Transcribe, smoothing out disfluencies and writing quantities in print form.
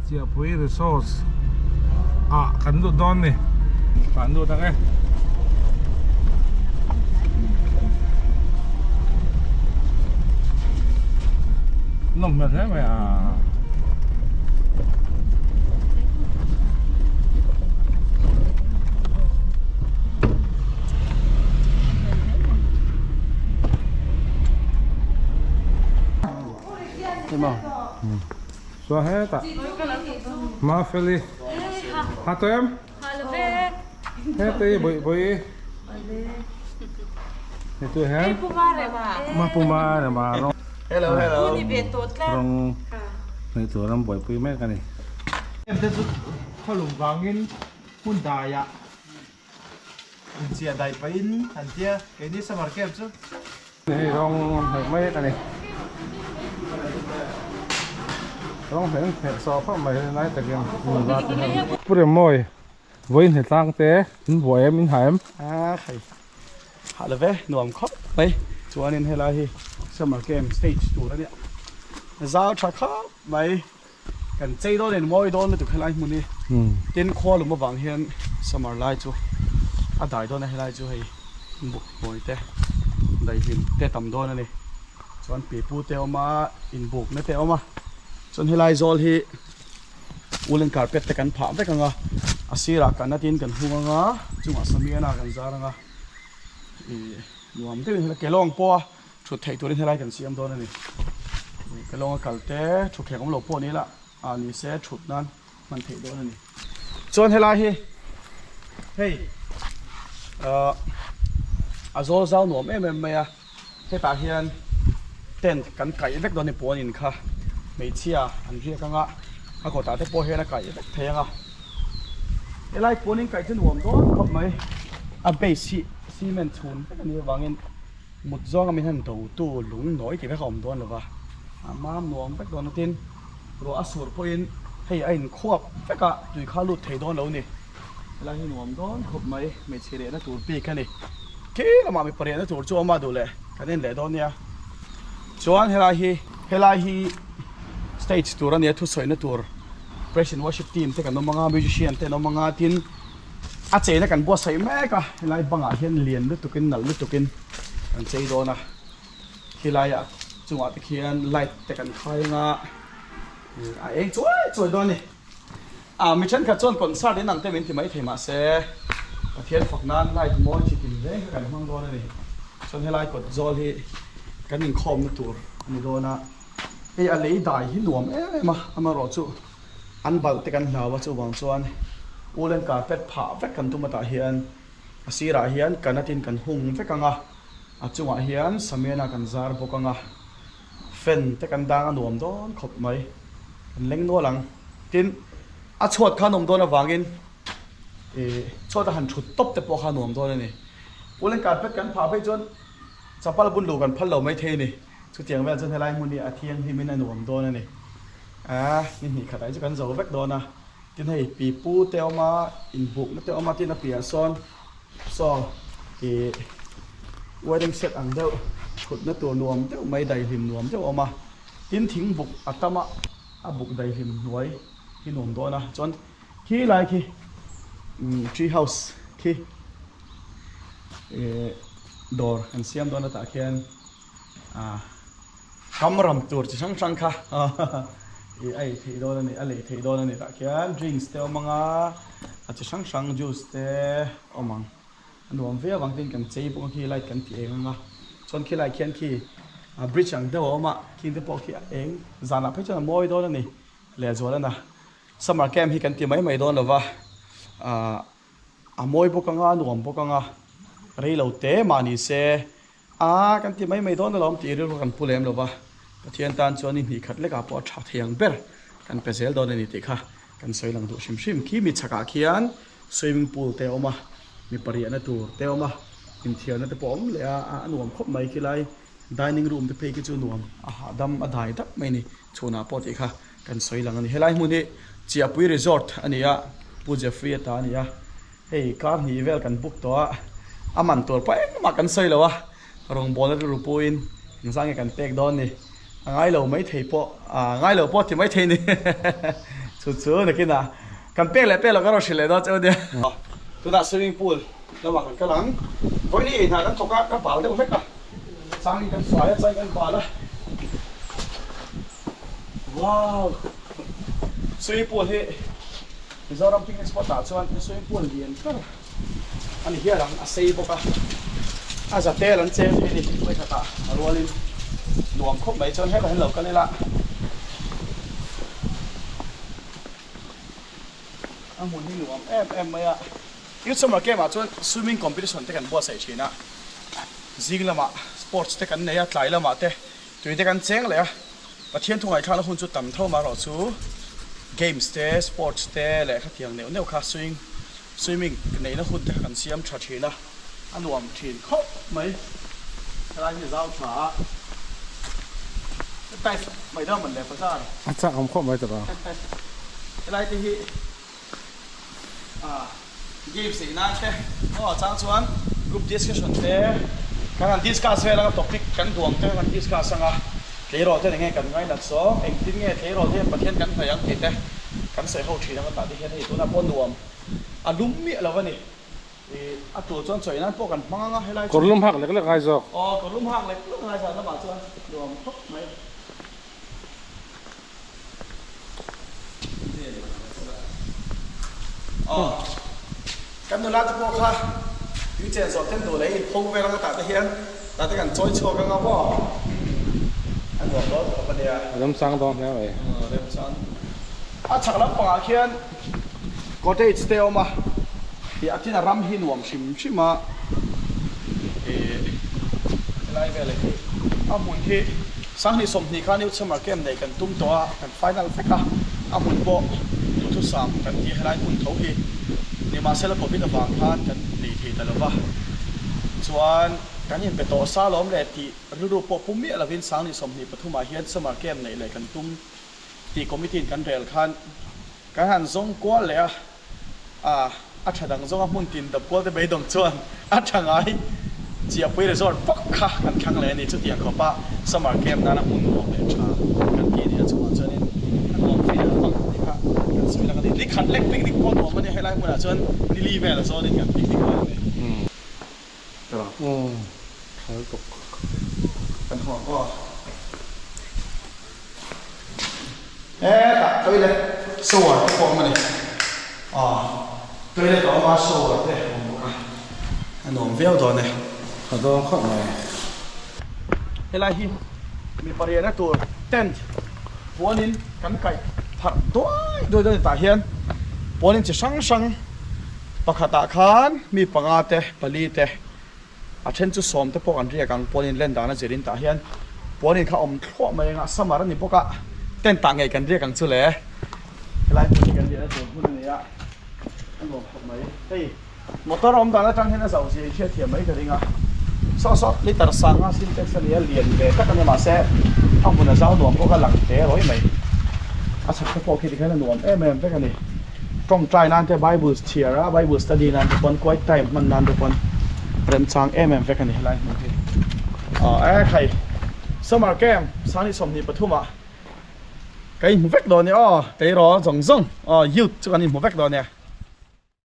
Chiahpui Resource ah kan lut dawn ni. Kan lut ang e. Nawm hmel hle mai a. Chuan hetah Mafeli ha tawh em? Heta hi bawih bawih i hetu hian Mapuma rema rawng rawng hnaih tur an buaipui mek a ni. Em te chu khawlum vangin hmun daiah inchiah daih pahin an tia keini summer camp chu. Hei rawng hnaih mek a ni. Rawng hnaih an hnaih sawh khawp mai lai takin nula te hian. Pu Remawi vawiin hne tlang te in buai em in ha em? A khai ha lo ve nuam khawp mai chuanin helai hi summer camp stage tur a nia zau tha khawp mai kan chei dawn in mawi dawn lutuk helai hmun hi tin khua lum avang hian summer lai chu a dai dawn a helai chu hei buk hnuai te daihlim te tam dawn a ni chuan pipu te awm a inbukna te awm a chuan helai zawl hi woolen carpet te kan phah vek ang a a sirah kan atin kan hung ang a chungah samiana kan zar ang a ih nuam deuhin helai kelawng pawha Thut theih turin helai kan siam dawn a ni. Kelawng a kal te thutthleng awm lo pawh ni ila ah ni se thut nan hman theih dawn a ni. Chuan helai hi hei ah a zawl zau nuam em em mai a, hetah hian tent kan kaih vek dawn a ni puan in kha hmeichhia an riak anga a kawtah te pawh hian a kaih vek thei anga helai puan in kaih chu nuam dawn khawp mai a base hi cement chhun vek a nih avangin. Mut zawnga min han do tu lung nawi tih vek a awm dawn lo va, a mam nuam vek dawn atin ruah a sur pawhin hei a inkhuap vek a, tui kha a lut thei dawn lo ni. Helai hi nuam dawn khawp mai, hmeichhe rehna tur bik a ni. Khi lamah mipa rehna tur chu a awm a duh leh kan en leh dawn nia. Chuan helai hi helai hi stage tur a nia thusawina tur praise and worship team te kan awm anga musician te an awm anga tin A cheina kan buatsaih mek a, helai bangah hian lian lutukin nalh lutukin kan chei dawn a, khilaiah chungah te khian light te kan khai anga a eng chuai chuai dawn a ni. Ah mi thenkhat chuan concert in ang te min ti maithei mahse Pathian fak nan light mawi chi tin reng kha kan hmang dawn a ni. Chuan helai kawt zawl hi kan inkhawmna tur a ni dawn a, hei a lei dai hi nuam em em a, amaherawhchu. An balh te kan hlau a chuvang chuan woolen carpet phah vek kan tum atah hian a sirah hian kanatin kan hung vek ang a, a chungah hian samiana kan zar bawk ang a, fan te kan dang a nuam dawn khawp mai, kan leng nual ang. Tin, a chhuat kha a nawm dawn avangin ih chhuat a han thut tawp te pawh kha a nuam dawn a ni. Woolen carpet kan phah phei chuan chapal bun luh kan phal lo maithei a ni. Chutiang vel chuan helai hmun hi a thianghlimin a nuam dawn a ni. A ni hnih khatah hi chu kan zo vek dawn a, tin hei pipu te awm a, inbukna te awm a, tin a piah sawn saw ih wedding set ang deuh thutna tur nuam deuh mai daihlim nuam deuh a awm a, tin thing buk a tam a, a buk daihlim hnuai hi nuam dawn a, chuan khi lai khi tree house khi ih dawr kan siam dawn atah khian. Kam ram tur chi hrang hrang kha i a ei theih dawn a ni a lei theih dawn a ni tah khian drinks te awm ang a a chi hrang hrang juice te awm ang a nuam viau ang tin kan chei bawk a khi light kan ti eng ang a chuan khi lai khian khi bridge ang deuh a awm a khing te pawh khi a eng zanah phei chuan a mawi dawn a ni lehzual a na summer camp hi kan ti mai mai dawn lo va ah a mawi bawk ang a a nuam bawk ang a rei lo te mah ni se. A kan ti mai mai dawn alawm tih rilru kan pu lem lo va, Pathian tan chuan i hnih khat lekah pawh a tha thei ang ber kan pe zel dawn a ni tih kha kan sawi lang duh hrim hrim. Khi mi chhakah khian swimming pool te a awm a, mi pariahna tur te a awm a, inthiarna te pawh a awm leh a, a nuam khawp mai khilai dining room te phei khi chu nuam a hahdam a dai dap mai a ni chhunah pawh tih kha kan sawi lang a ni. Helai hmun hi Chiahpui Resort a ni a, Pu Jeffrey a ta a ni a. Hei kar hnih vel kan book tawh a, a man tur pawh engmah kan sawi lo a, rawngbawlna rilru puiin engzah nge kan pek dawn ni, a ngai lo maithei pawh, a ngai lo pawh ti maithei ni, Chu chu nakinah kan pek leh pek lo ka rawn hrilh leh dawn cheu nia. Tunah swimming pool lamah kan kal ang. Vawiin hi eihnah kan thawk a, ka bal deuh hlek a. Changin kan fai a, changin kan bal a. Wow! Swimming pool hi Mizoram picnic spot ah chuan swimming pool lian ber a ni hial ang, a sei bawk a. A za tel an cheng thei a ni, vawikhatah a rualin nuam khawp mai chuan hetah hian lo kal ila. A hmun hi nuam em em mai a. Youth Summer Camp ah chuan swimming competition te kan buatsaih thin a, zing lamah sports te kan nei a, tlai lamah te tui te kan cheng leh a, Pathian thu ngaihthlakna hun chu tam tho marawh chu games te, sports te leh khatiang neuh neuh kha swing swimming neihna hun te kha kan siam tha thin a, a nuam thin khawp mai. Helai hi zau tha a, type mai deuh a man leh bazar. A chak awm khawp mai tawh a. Helai te hi. Games ei nan te aw chang chuan group discussion te kan han discuss vel anga topic kan duang te kan discuss anga tleirawl te enge kan ngainat zawk engtin nge tleirawl te hian Pathian kan hnaih ang tih te kan sawi ho thin anga tah te hian hei tunah pawh nuam a lum miah lo a ni ih a tur chuan chawi nan pawh kan hmang anga helai chu Kawr lum hak lek lek ngai zawk. Aw kawr lum hak lek lek ngai zan lamah chuan nuam khawp mai. Kan nula te pawh kha tui chen zawh ten duh leh in pho vel anga tah te hian tah te kan chawi chhuak anga maw a nuam dawn khawp a nia. A remchang dawn hle mai. A remchang. A chhak lampangah khian cottage te a awm a, ih a tin a ram hi nuam hrim hrim a, ih helai velah hi a hmun hi. Sanghnih 20 khan Youth Summer Camp neih kan tum tawh a, kan final vek a, a hmun pawh duhthusam kan tih helai hmun tho hi nimahsela Covid avang khan kan nei thei ta lova, chuan kan inpe tawh sa lawm leh tih rilru pawh pu miah lovin Sanghnih 23 ah hian Summer Camp neih leh kan tum tih committee in kan rel khan kan han zawng kual leh a, A, a tha dang zawnga hmun tin dap kual te beidawng chuan a tha ngai Chiahpui Resort bawk kha kan thlang leh a ni. Chutiang khawpa summer camp nana hmun nuam leh tha kan tih a nih a chungah chuanin a nuam fei a vang tih kha kan sawi lang a ni. Ni khat lek picnic pawh nuam a ni. Helai hmunah chuan ni li vel a zawnin kan picnic dawn a ni. Umm, tha lutuk. Kan huang aw. Hetah toilet shower te pawh a awm a ni. Aw, toilet a awm a, shower te a awm bawk a, a nuam viau dawn e. A dawn khawp mai. Helai hi mi pariahna tur tent puanin kan kaih pharh duai duai dawn a ni. Tah hian puanin chi hrang hrang pakhatah khan mi panga te pali te A then chu sawm te pawh kan riak ang, puanin len dan a zir in tah hian puanin kha awm thluah mai anga summer a ni bawk a, tent ah ngei kan riak ang chu le. Helai hmun hi kan riahna tur hmun a ni a, a nuam khawp mai. Hei motor awm dan atang hian a zauh zia in hriatthiam mai ka ring a, saw saw liter sanga sintex a ni a, lian ve tak a ni mahse a hmun a zau nuam bawk a, lang te rawih mai. A chhak te pawh khi tikhian a nuam em em vek a ni. Tawngtai nan te Bible chhiar a, Bible study nan te pawn quiet time hman nan te pawn remchang em em vek a ni helai hmun hi. Aw e khai summer camp sani 23 ah ka inhmu vek dawn e aw tleirawl zawng zawng aw youth chu kan inhmu vek dawn e.